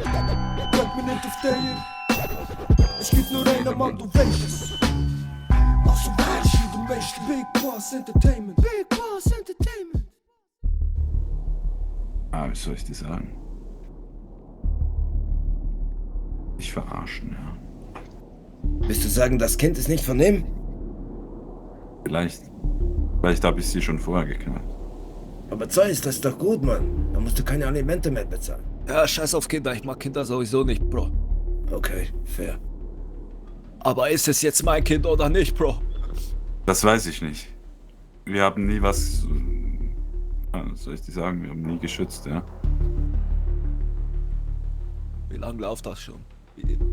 Bleibt mir nicht auf der hier. Es gibt nur einen Mann, du weißt es. Also weißt du, du weißt Big Boss Entertainment. Big Boss Entertainment. Wie soll ich das sagen? Ich verarschen, ja. Willst du sagen, das Kind ist nicht von ihm? Vielleicht habe ich sie schon vorher geknallt. Aber Zeus, das ist doch gut, Mann. Da musst du keine Alimente mehr bezahlen. Ja, scheiß auf Kinder, ich mag Kinder sowieso nicht, Bro. Okay, fair. Aber ist es jetzt mein Kind oder nicht, Bro? Das weiß ich nicht. Wir haben nie was soll ich dir sagen? Wir haben nie geschützt, ja. Wie lange läuft das schon?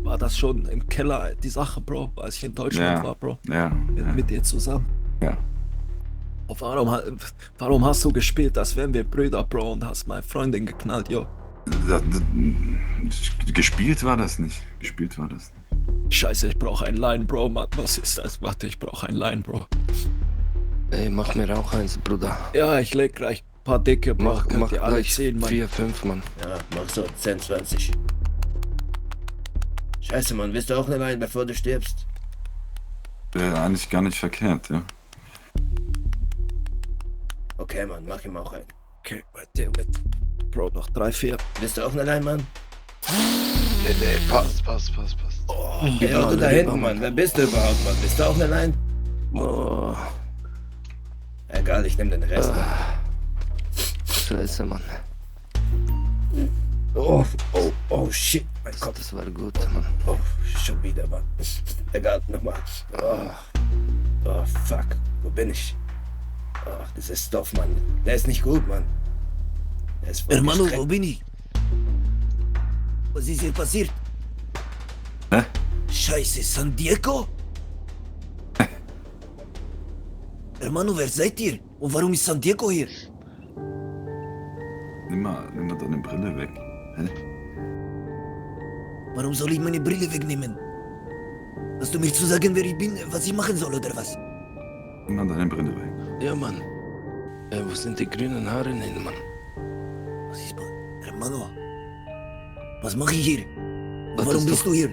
War das schon im Keller die Sache, Bro, als ich in Deutschland war, Bro? Ja. Mit dir zusammen? Ja. Warum hast du gespielt, als wären wir Brüder, Bro, und hast meine Freundin geknallt, yo? Gespielt war das nicht. Scheiße, ich brauche ein Line, Bro, Mann. Was ist das? Warte, ich brauche ein Line, Bro. Ey, mach mir auch eins, Bruder. Ja, ich leg gleich ein paar dicke, Bro. Mach ihr alle gleich 10, Mann. 4, 5, Mann. Ja, mach so 10, 20. Scheiße, Mann, willst du auch eine Wein, bevor du stirbst? Wäre eigentlich gar nicht verkehrt, ja. Okay, Mann, mach ihm auch einen. Okay, warte, Bro, noch 3, 4. Willst du auch eine Wein, Mann? Nee, passt. Oh, Ja, du da hinten, Mann. Wer bist du überhaupt, Mann? Bist du auch eine Wein? Oh, Egal, ich nehm den Rest. Scheiße, Mann. Oh, shit, mein Kopf. Das war gut, Mann. Oh, schon wieder, Mann. Egal, nochmal. Oh, fuck. Wo bin ich? Oh, das ist Stoff, Mann. Der ist nicht gut, Mann. Der ist voll Hermano, gestreckt. wo bin ich? Was ist hier passiert? Hä? Scheiße, San Diego? Hermano, wer seid ihr? Und warum ist San Diego hier? Nimm mal deine Brille weg. Hä? Warum soll ich meine Brille wegnehmen? Hast du mir zu sagen, wer ich bin, was ich machen soll, oder was? Nimm mal deine Brille weg. Ja, Mann. Wo sind die grünen Haare hin, Mann? Was ist, Hermano? Was mache ich hier? Was Warum ist bist du hier?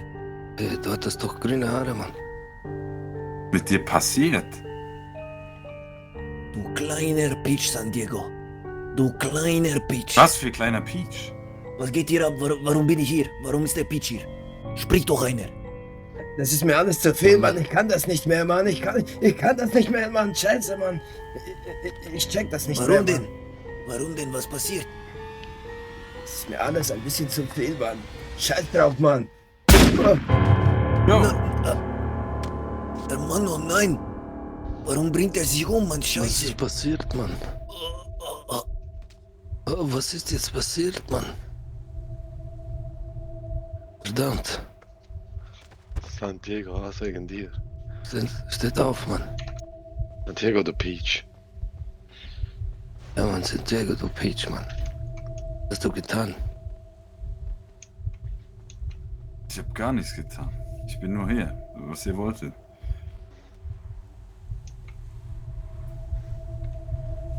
Du hattest doch grüne Haare, Mann. Mit dir passiert? Du kleiner Peach, San Diego. Du kleiner Peach. Was für kleiner Peach? Was geht hier ab? Warum bin ich hier? Warum ist der Peach hier? Sprich doch einer. Das ist mir alles zu viel, Mann. Ich kann das nicht mehr, Mann. Ich kann das nicht mehr, Mann. Scheiße, Mann. Ich check das nicht mehr, Warum denn? Mann. Warum denn? Was passiert? Das ist mir alles ein bisschen zu viel, Mann. Scheiß drauf, Mann. Mann, oh nein! Warum bringt er sich um, Mann? Was Scheiße! ist passiert, Mann? Oh, was ist jetzt passiert, Mann? Verdammt. San Diego, was wegen dir? Steht auf, Mann. San Diego, the Peach. Ja, Mann, Santiago, du Peach, Mann. Was hast du getan? Ich habe gar nichts getan. Ich bin nur hier, was ihr wolltet.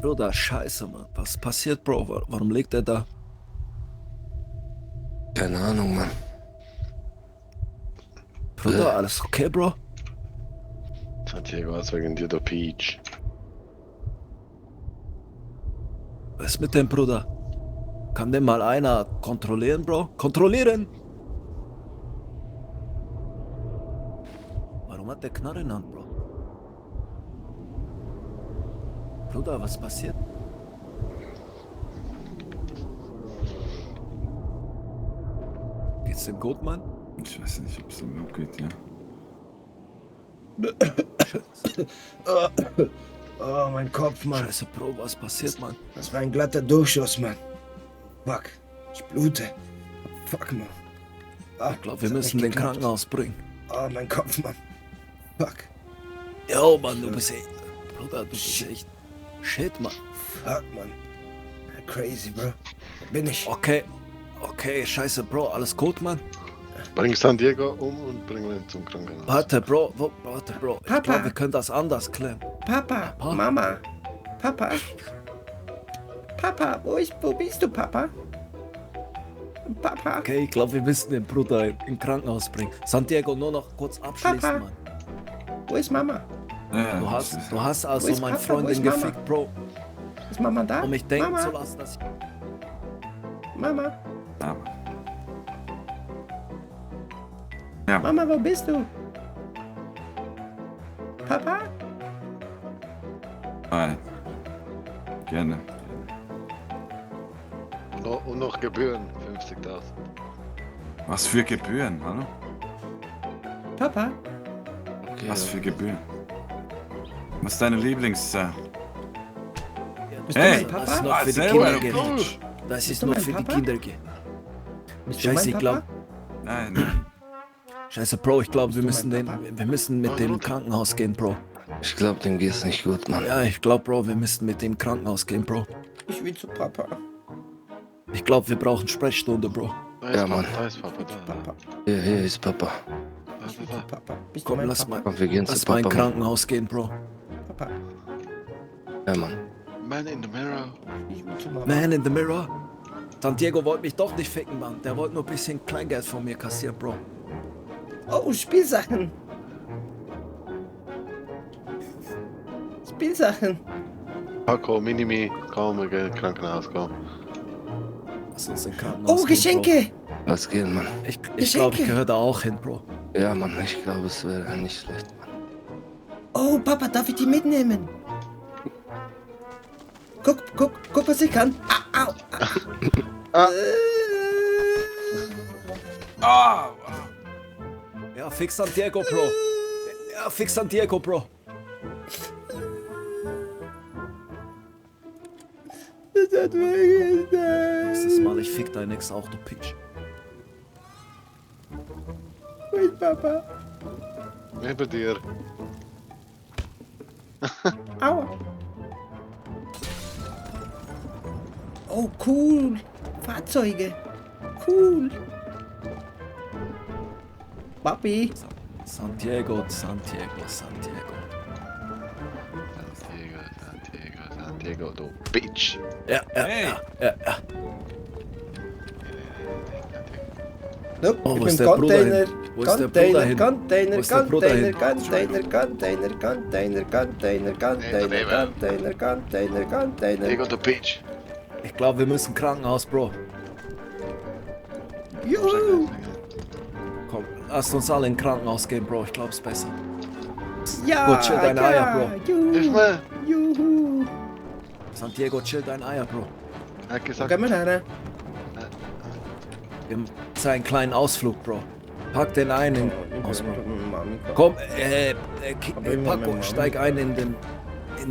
Bruder, scheiße, Mann. Was passiert, Bro? Warum liegt er da? Keine Ahnung, Mann. Bruder, alles okay, Bro? San Diego, was wegen dir, the Peach. Was ist mit dem Bruder? Kann den mal einer kontrollieren, Bro? Kontrollieren! Warum hat der Knarre in der Hand, Bro? Bruder, was passiert? Geht's dem gut, Mann? Ich weiß nicht, ob es so gut geht, ja. Oh, mein Kopf, Mann. Scheiße, Bro, was passiert, Mann? Das war ein glatter Durchschuss, Mann. Fuck. Ich blute. Fuck, Mann. Ah, Ich glaube, wir das hat müssen nicht den geklappt. Krankenhaus bringen. Oh, mein Kopf, Mann. Fuck. Jo, Mann, du bist echt... Bruder, du bist echt... Shit, Mann. Fuck, Mann. Crazy, Bro. Wo bin ich? Okay, scheiße, Bro, alles gut, Mann? Bring San Diego um und bring ihn zum Krankenhaus. Warte, Bro. Ich Papa. glaube, wir können das anders klären. Papa, Papa? Mama. Papa. Papa, wo bist du, Papa? Papa. Okay, ich glaube, wir müssen den Bruder im Krankenhaus bringen. Santiago, nur noch kurz abschließen, Papa. Mann. Wo ist Mama? Ja, Du das ist- hast Wo also ist meine Papa? Wo Freundin ist Mama? gefickt, Bro, Ist Mama da? um mich denken Mama. zu lassen, dass ich... Mama. Ja. Ja, Mama, wo bist du? Papa? nein. Gerne. Und noch Gebühren, 50.000. Was für Gebühren, hallo? Papa? Okay, Was für Gebühren? Was ist deine Lieblings... Bist Hey! du mein Das ist Papa? noch für die selber, Kinder du geht. Coach. Das Bist ist du nur mein für die Papa? Kinder geht. Bist Scheiße, du ich mein glaub- Papa? Nein, nein. Scheiße, Bro, ich glaube, wir du müssen mein Papa? wir müssen mit dem Krankenhaus gehen, Bro. Ich glaube, dem geht's nicht gut, Mann. Ja, ich glaube, Bro, wir müssen mit dem Krankenhaus gehen, Bro. Ich will zu Papa. Ich glaube, wir brauchen Sprechstunde, Bro. Da ist Ja, Papa, Mann. da ist Papa, da. Papa. Hier ist Papa. Ich will zu Papa. Bist du Komm, mein lass Papa? mal, Komm, wir gehen lass zu mal in Papa. ein Mann. Krankenhaus gehen, Bro. Papa. Ja, Mann. Man in the mirror. Ich will zu Mama. Man in the mirror. Santiago wollte mich doch nicht ficken, Mann. Der wollte nur ein bisschen Kleingeld von mir kassieren, Bro. Oh, Spielsachen. Spielsachen. Paco, Minimi, komm, wir gehen ins Krankenhaus, komm. Lass uns in ein Krankenhaus Oh, gehen, Geschenke. Lass gehen, Mann. Bro. Ich glaube, Geschenke. ich gehöre da auch hin, Bro. Ja, Mann, ich glaube, es wäre nicht schlecht, Mann. Oh, Papa, darf ich die mitnehmen? Guck, was ich kann. Au. Ah! Ja, fix Santiago, Bro. Ja, fix Santiago, Bro. Das hat wehgetan. Nächstes Mal, ich fick dein Ex auch, du Pitch. Wo ist Papa? Neben dir. Aua. Oh, cool. Fahrzeuge. Cool. Papi. Santiago. Santiago, du Bitch. Ja. Nope, Oh, ich wo bin ist der Bruder Container. hin? Wo ist der Bruder hin? Container, Wo ist der Bruder hin? Container. Santiago, du Bitch. Ich glaube, wir müssen Krankenhaus, Bro. Juhu. Komm, lasst uns alle in Krankenhaus gehen, Bro. Ich glaube, es ist besser. Ja, Gut, chill deine Eier, Bro. Hilf Juhu. mir. Juhu. Santiago, chill dein Eier, Bro. Er hat Wo gesagt, gehen wir hin? Wir machen einen kleinen Ausflug, Bro. Pack den ein in aus, Bro. Mami, Komm, Paco, steig ein in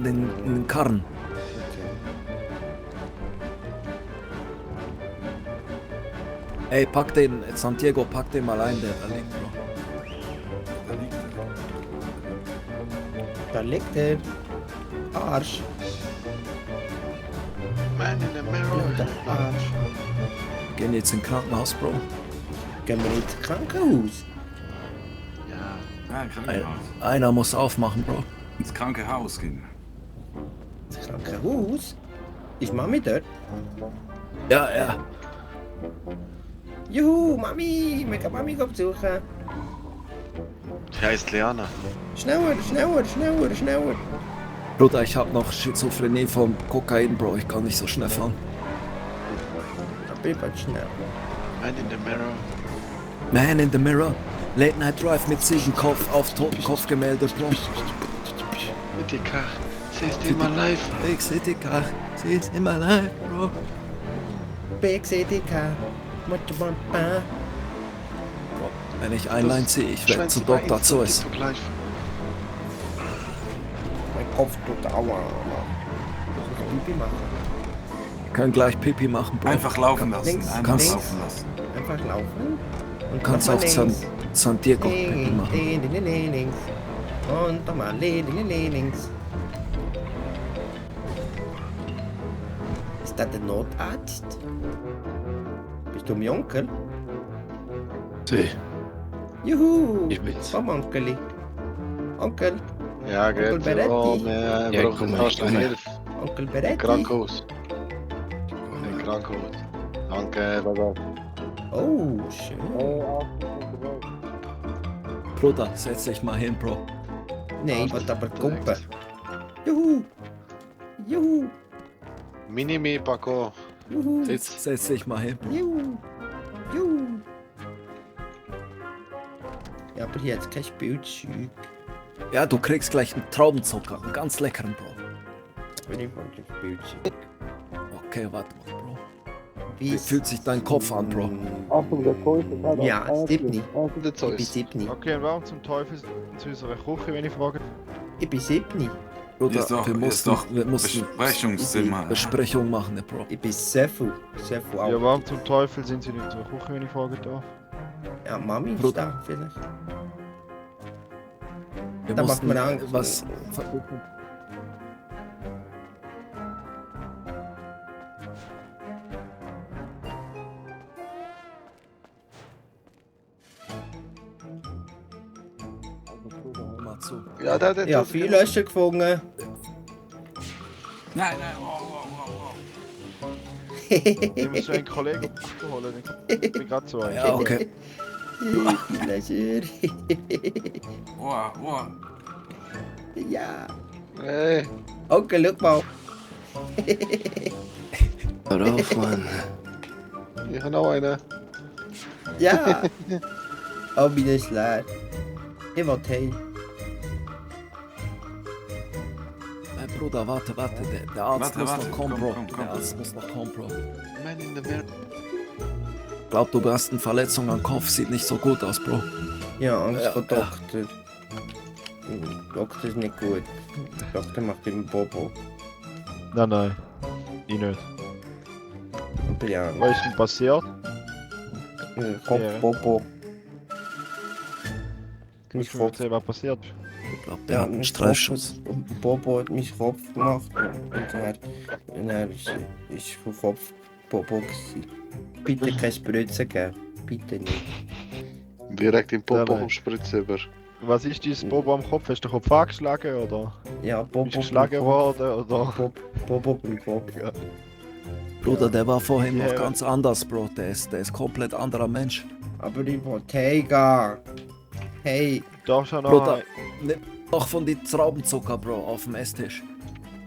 den Karren. Ey, pack den, Santiago, pack den mal ein, der da liegt, Bro. Da liegt der Arsch. Man in the Ja, mirror. der Arsch. Gehen jetzt ins Krankenhaus, Bro. Gehen wir ins Krankenhaus? Ja. Ja, Krankenhaus. Einer muss aufmachen, Bro. Ins Krankenhaus gehen. Ins Krankenhaus? Ist Mami dort? Ja. Juhu, Mami! Wir gehen Mami besuchen. Sie heißt Liana. Schneller. Bruder, ich hab noch Schizophrenie vom Kokain, Bro. Ich kann nicht so schnell fahren. Da bin ich schnell. Man in the mirror. Man in the Mirror. Late Night Drive mit Ziegenkopf auf Totenkopfgemälde, Bro. Etika. Sie ist immer live. Big City Car, sie ist immer live, Bro. Big City Car. Bro, wenn ich ein Line ziehe, ich werde zu Dr. Zeus. Zugleich. Mein Kopf tut aua. Ich muss Pipi machen. Wir können gleich Pipi machen, Bro. Einfach laufen lassen. Links, Einfach kannst- laufen lassen. Einfach laufen. Und Kannst nochmal auch links. Santiago Pipi machen. Links. Und nochmal links. Ist das der Notarzt? Bist du mein Onkel? Sieh, Juhu! ich bin's. Komm, Onkeli. Onkel, Ja, Onkel geht. Beretti. Oh, wir Ja, brauchen komm, fast komm. Hilfe. Onkel Im Beretti. Krankenhaus. Im Krankenhaus. Danke, Baba. Oh, schön. Bruder, setz dich mal hin, Bro. Nee, ich wollte aber kumpen. Juhu. Juhu. Minimi, Paco. Juhu. Setz dich mal hin, Bro. Juhu. Juhu. Ja, aber hier hat's kein Spielzeug. Ja, du kriegst gleich einen Traubenzucker, einen ganz leckeren, Bro. Wenn ich wollte ein Spielzeug. Okay, warte mal, Bro. Wie Wie fühlt sich dein Kopf an, Bro? Ja, Stipni. Der Ich bin Zeus. Stipni. Okay, und warum zum Teufel zu unserer Küche, wenn ich frage? Ich bin Stipni. Bruder, Ist doch- wir ist doch mussten Besprechungszimmer. Besprechung machen, ne, Bro. Ich bin Sefu. Sefu auch. Ja, warum zum Teufel sind sie in unserer Küche, wenn ich fragen darf? Ja, Mami ist Bruder. da vielleicht. Wir Da macht mussten man Angst. was... Mal zu. Ja, der Ja, viel Löcher gefunden. Nein, nein, wow. Ich muss so einen Kollegen holen, ich bin gerade so ein. Ja, okay. Löcher. Wow. Ja. Hey, Onkel, schau mal. Hör auf, Mann. ich habe noch einen. Ja. Oh, meine ist leer. Ich will heim. Bruder, warte, der Arzt muss Warte, noch kommen, Bro. komm. Der Arzt muss noch kommen, Bro. Man in der Welt. Glaub, du hast eine Verletzung am Kopf, sieht nicht so gut aus, Bro. Ja, Angst Ja, vor ja. Doktor. Doktor ist nicht gut. Doktor macht immer Bobo. Nein, ich nicht. Aber ja, Was ist denn passiert? Kopf Ja. Bobo. Mein Ich will Kopf. erzählen, was passiert. Ich glaub, der hat einen Streifschuss. Bobo hat meinen Kopf gemacht und er ist vom Kopf Bobo gewesen. Bitte keine Spritze geben. Bitte nicht. Direkt im Popo Ja, vom Spritz über. Was ist dein Bobo am Kopf? Hast du den Kopf angeschlagen oder Ja, Bobo bist du geschlagen worden oder? Bobo beim Kopf. Ja. Bruder, der war vorhin noch Ja. ganz anders, Bro. Der ist komplett anderer Mensch. Aber ich will heimgehen. Hey, Darfst du noch Bruder, nimm noch von die Traubenzucker, Bro, auf dem Esstisch.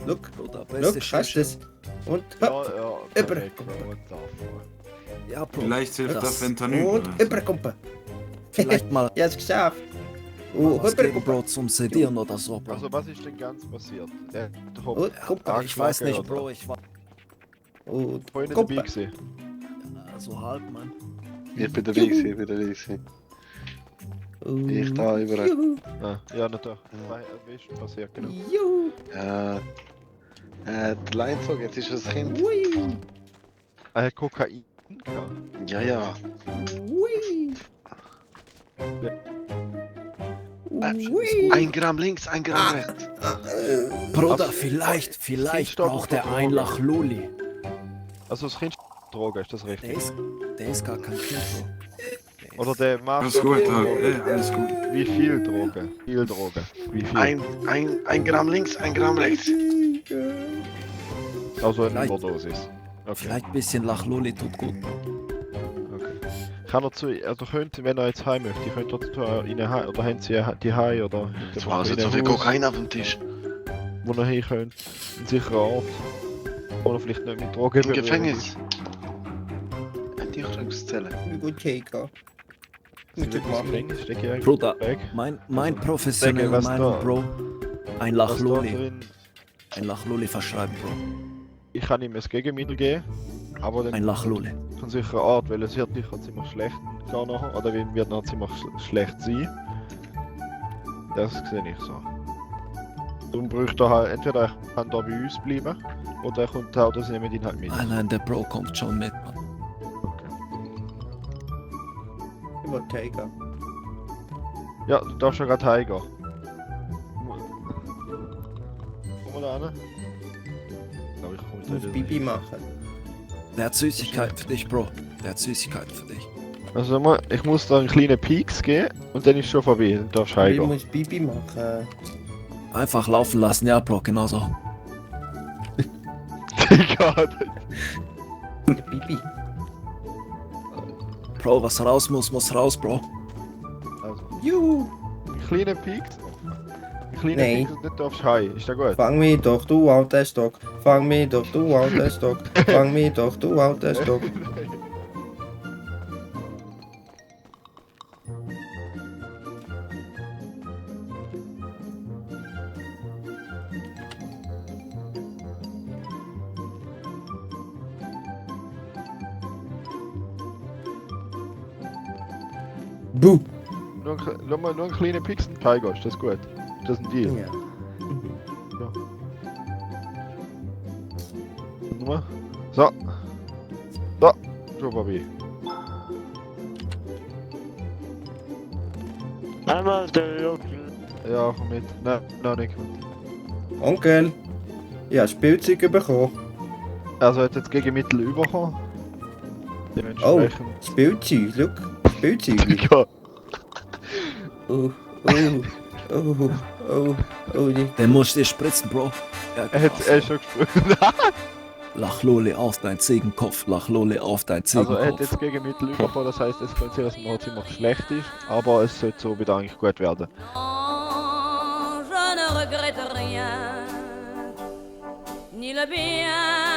look, Bruder, look, beste hast du Schicht. das? Und Ja, hopp, ja, Über- perfekt, Bro, what the fuck. Ja, Bro. Vielleicht hilft das Das- Fentanyl. und überkommen. Vielleicht mal Ja, es geschafft. was geben, Überkommen. Bro, zum Sedieren oder so, Bro. Also was ist denn ganz passiert? Der Kopf Und Kumpel. Ich weiß nicht, angeschlagen, Bro, ich war Und Vorhin dabei Kumpel. gewesen. so halb, Mann. Ich bin dabei gewesen, ich bin dabei gewesen. Ich da über. Juhu. Ah, ja, natürlich. Wie ist denn passiert, genau? Juhu. Ja. Der Leinzog, jetzt ist das Kind. Ui. Er hat Kokain gehabt. Ja. Ui. Ui. 1 Gramm links, 1 Gramm rechts. Bruder, vielleicht Kind braucht der steht Einlach Luli. Also das Kind ist Droge, ist das richtig? Der ist gar kein Kind, Bro. Oder der macht Alles gut, alles gut. Wie viel Droge? Viel Droge. Wie viel? 1 Gramm links, 1 Gramm rechts. Also eine Vielleicht- Überdosis. Okay. Vielleicht ein bisschen Lach Luli tut gut. Okay. Kann er zu, also könnte, wenn er jetzt heim möchte, könnt ihr zu ihnen heim, oder haben sie die heim oder Jetzt war so viel Kokain auf dem Tisch. wo er hin könnt. Ein sicherer Ort. Oder vielleicht nicht mit Drogen. Im Gefängnis. Eine Dichtungszelle. Wie gut heimgehen. Gut Im gemacht. Gefängnis stecke ich eigentlich Bruder, weg. mein professioneller was Meinung, da- Bro. Ein Lach Was da Luli. drin, Ein Lach Luli verschreiben, Bro. ich kann ihm ein Gegenmittel geben, aber dann Ein Lach Luli. von sicherer Art, weil es wird nicht ziemlich schlecht gehen nachher, oder wird noch ziemlich schlecht sein. Das sehe ich so. Darum bräuchte er halt, entweder er kann da bei uns bleiben, oder er kommt da, oder sie nehmen ihn halt mit. Nein, der Bro kommt schon mit, Mann. Ich will heimgehen. Ja, du darfst ja gerade heimgehen. Komm mal da hin. Glaube ich, komm Ich muss Bibi machen. Der hat Süßigkeiten für dich, Bro. Der hat Süßigkeiten für dich. Also ich muss da einen kleinen Peaks geben und dann ist schon vorbei, dann darfst du Ich heimgehen. muss Bibi machen. Einfach laufen lassen, ja, Bro, genau so. Digga, Der Bibi. Bro, was raus muss raus, Bro. Also, Juhu. ein kleiner Pieks. Ein kleiner Nein. Pieks und nicht darfst heim. Ist das gut? Fang mich doch, du alter Stock. Fang mich doch, du alter Stock. Fang mich doch, du alter Stock. Buh. Nur einen kleinen Pieks und heim gehst, das ist gut. Das ist ein Deal. Ja. Nur. So. So. Schon vorbei. Einmal der Onkel. Ja, komm mit. Nein, noch nicht. Onkel, ich habe Spielzeug bekommen. Also hat jetzt Gegenmittel bekommen. Oh, Dementsprechend. Spielzeug, schau. Spielzeug. Ja. Oh, die. Den musst du dir spritzen, Bro. Ja, Er ist schon gesprungen. Lach Loli auf dein Ziegenkopf, lach Loli auf dein Also er hat Ziegenkopf. jetzt Gegenmittel bekommen, das heisst, es könnte sein, dass es noch ziemlich schlecht ist, aber es sollte so wieder eigentlich gut werden. Je ne regrette rien, ni le bien